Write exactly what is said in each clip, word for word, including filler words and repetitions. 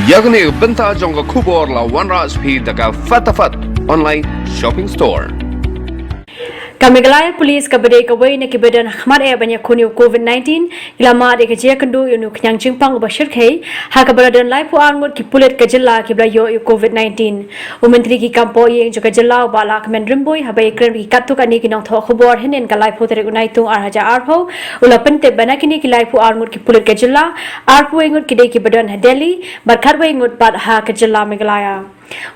Ïa kane ka bynta jong ka khubor la wanrah sha phi da ka Fatafat Online Shopping Store. Ka Meghalaya Police kaba dei kawei na kiba don hakhmat eh ban ïakhun ïa u COVID nineteen, ki la mad ïa ka jingïakynduh ïa une u khñiang jingpang uba shyrkhei, ha kaba la don laiphew ar ngut ki pulit ka jylla kiba la ïoh ïa u COVID nineteen. U Myntri ki kam pohïing jong ka jylla u Bah Lahkmen Rymbui haba ïakren bad ki katto katne ki nongthoh khubor hynnin ka laiphew tarik u Naitung ar hajar arphew, u la pyntip ba na kine ki laiphew ar ngut ki pulit ka jylla, arphew wei ngut ki dei kiba don ha Delhi, bad khatwei ngut pat ha ka jylla Meghalaya.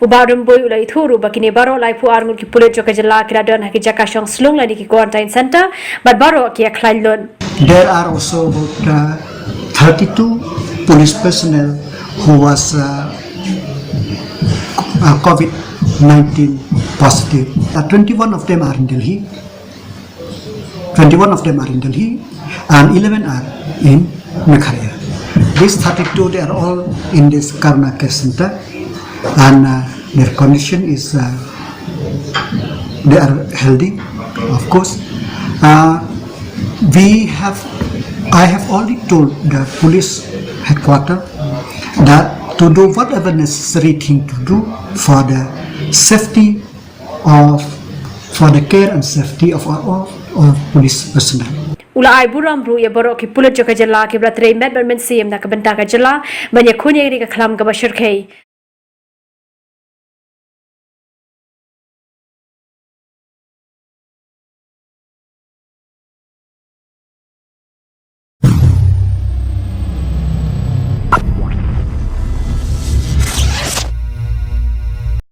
U Bah Rymbui u la ïathuh ruh ba kine baroh laiphew ar ngut ki pulit jong ka jylla ki la don ha ki jaka shong slung lane ki quarantine center, bad baroh ki ïakhlaiñ lut. There are also about uh, thirty-two police personnel who was uh, uh, COVID nineteen positive. Uh, twenty-one of them are in Delhi. Twenty-one of them are in Delhi, and eleven are in Meghalaya. These thirty-two, they are all in this Karuna Care Center, and uh, their condition is uh, they are healthy, of course. Uh, we have, I have already told the police headquarter that to do whatever necessary thing to do for the safety of, for the care and safety of our, of, of police personnel. U la ai burom ruh ïa baroh ki pulit jong ka jylla kiba la trei met bad mynsiem na ka bynta ka jylla ban ïakhun ïa kane ka khlam kaba shyrkhei.